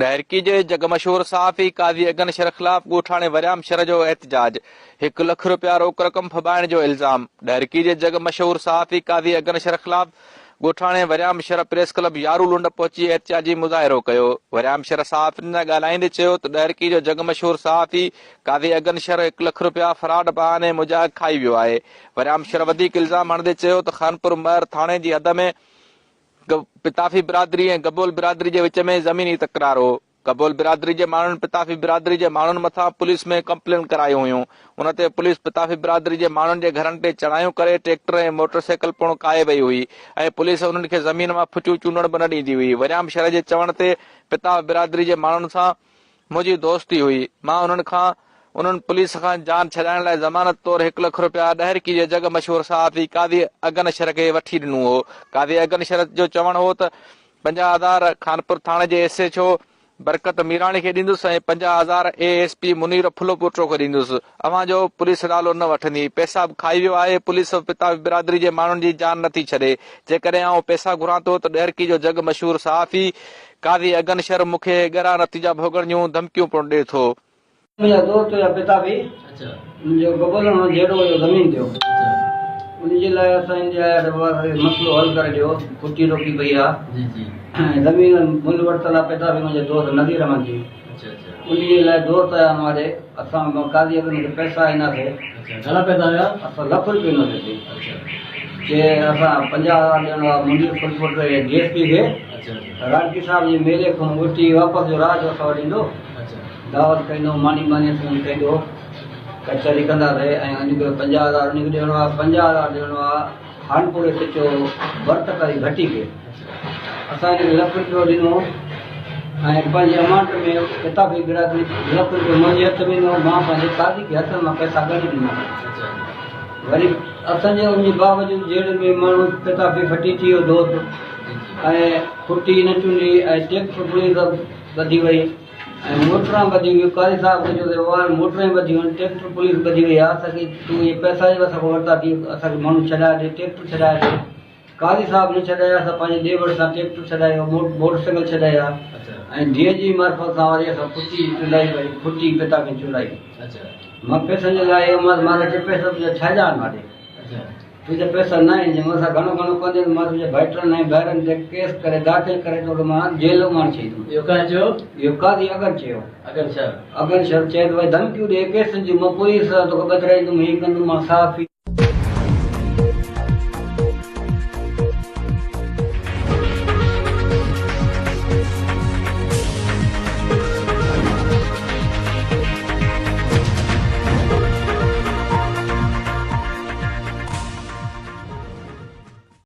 ڏهرڪي جي جڳ مشهور صحافي قاضي اگن شر خلاف ڳوٺاڻي وريام شر جو احتجاج، هڪ لک رپيا روڪ رقم ڦٻائڻ جو الزام، ڏهرڪي جي جڳ مشهور صحافي قاضي اگن شر خلاف ڳوٺاڻي وريام شر پريس ڪلب يارو لنڊ پهچي احتجاجي مظاهرو ڪيو، وريام شر صحافين سان ڳالهائيندي چيو ته ڏهرڪي جو جڳ مشهور صحافي قاضي اگن شر هڪ لک رپيا فراڊ بهاني منهنجا کائي ويو آهي، وريام شر وڌيڪ الزام هڻندي چيو ته خانپور مهر ٿاڻي جي حد ۾ پتافي برادري ۽ گبول برادري جي وچ ۾ زميني تڪرار هو. گبول برادري جي ماڻهن پتافي برادري جي ماڻهن مٿان پوليس ۾ ڪمپلين ڪرايون هيون. ان تي پوليس پتافي برادري جي ماڻهن جي گهرن تي چڙهايون ڪري ٽريڪٽر ۽ موٽر سائيڪل پڻ ڪاهي وئي هئي ۽ پوليس انهن کي زمين مان ڦٽيون چونڊڻ به نه ڏيندي هئي. وريام شر جي چوڻ تي پتاف برادري جي ماڻهن سان منهنجي دوستي هئي. مان انهن کان انهن پوليس کان جان ڇڏائڻ لاء ضمانت طور هڪ لک رپيا ڏهرڪي جي جڳ مشهور صحافي قاضي اگن شر کي وٺي ڏنو هو. قاضي اگن شر جو چوڻ هو ته 50 هزار خانپور ٿاڻي جي S H O Barkat Mirani کي ڏيندس ۽ 50 هزار اي ايس پي منير ڦلوپوٽو کي ڏيندس. اوهان جو پوليس نالو نه وٺندي. پئسا به کائي ويو آهي. پوليس به پتافي برادري جي ماڻهن جي جان نٿي ڇڏي. جيڪڏهن آئون پئسا گهران ٿو ته ڏهرڪي جو جڳ مشهور صحافي قاضي اگن شر مون کي ڳرا نتيجا ڀوڳڻ جون ڌمڪيون پڻ ڏئي ٿو. منهنجا دوست هيا پتافي منهنجو گبولڻ سان جهيڙو هيو زمين جو ان جي لاء اسان ان جي آيا ته بابا اسان کي مسئلو حل ڪري ڏيو ڦٽي روڪي پئي آ ۽ زمين ملهه ورتل آ پتافي منهنجي دوست نذير احمد جي ان جي لاء دوست آيا مان ڏي اسان قاضي اگن کي پئسا ڏناسي گهڻا پئسا هيا؟ اسان لک روپيو ڏنوسي سي چي اسان 50 هزار ڏيڻو آ منير ڦلپوٽو جي ڊي ايس پي کي راڻڪي صاحب جي ميلي کان وٺي واپس جو راهه جو اسان وٽ ايندو دعوت ڪندو ماني ماني اسان کي ڪندو ڪچهري ڪنداسي ۽ ان کي 50 هزار ان کي ڏيڻو آ 50 هزار ڏيڻو آ Khanpur S H O Barkat Ali ڀٽي کي اسان هن کي لک روپيو ڏنو ۽ پنهنجي امانت ۾ ڪتابي برادري لک روپيو منهنجي هٿ ۾ ڏنو مان پنهنجي قاضي کي هٿن مان پئسا ڳڻي ڏنا وري اسان جي ان جي باوجود جهيڙي ۾ ماڻهو ڪتابي ڦٽي ٿي ويو دوست ۽ ڦٽي نه چونڊي ۽ ٽيڪس پوليس ٻڌي وئي ۽ موٽران ٻڌي ويو قاضي صاحب کي چيو ته وار موٽران ٻڌي ويون ٽيڪٽر پوليس ٻڌي وئي آهي اسان کي تون اهي پئسا جو اسان کان ورتا ٿي اسان کي ماڻهو ڇڏائي ڏي ٽيڪٽر ڇڏائي ڏي قاضي صاحب نه ڇڏايا اسان پنهنجي ڏي وٺ سان ٽيڪٽر ڇڏايو موٽر سائيڪل ڇڏايا ۽ ڊي جي معرفت سان وري اسان ڦٽي چونڊائي وري ڦٽي پتا کي چونڊائي مان پئسن جي لاء اهو مان مان چيو پئسا تنهنجا ڇا جا آهن ماڏي تنهنجا پئسا نه آهن جي مون سان گهڻو گهڻو ڪندين مان تنهنجي ڀائٽن ۽ ڀائرن تي ڪيس ڪري داخل ڪري توکي مان جيل اماڻي ڇڏيندم اهو ڪنهن چيو؟ اهو قاضي اگن چيو. اگن شر. اگن شر چيو ته ڀائي ڌمڪيون ڏي ڪيسن جون مان پوليس سان توکي ٻڌرائيندم هي ڪندم مان صحافي.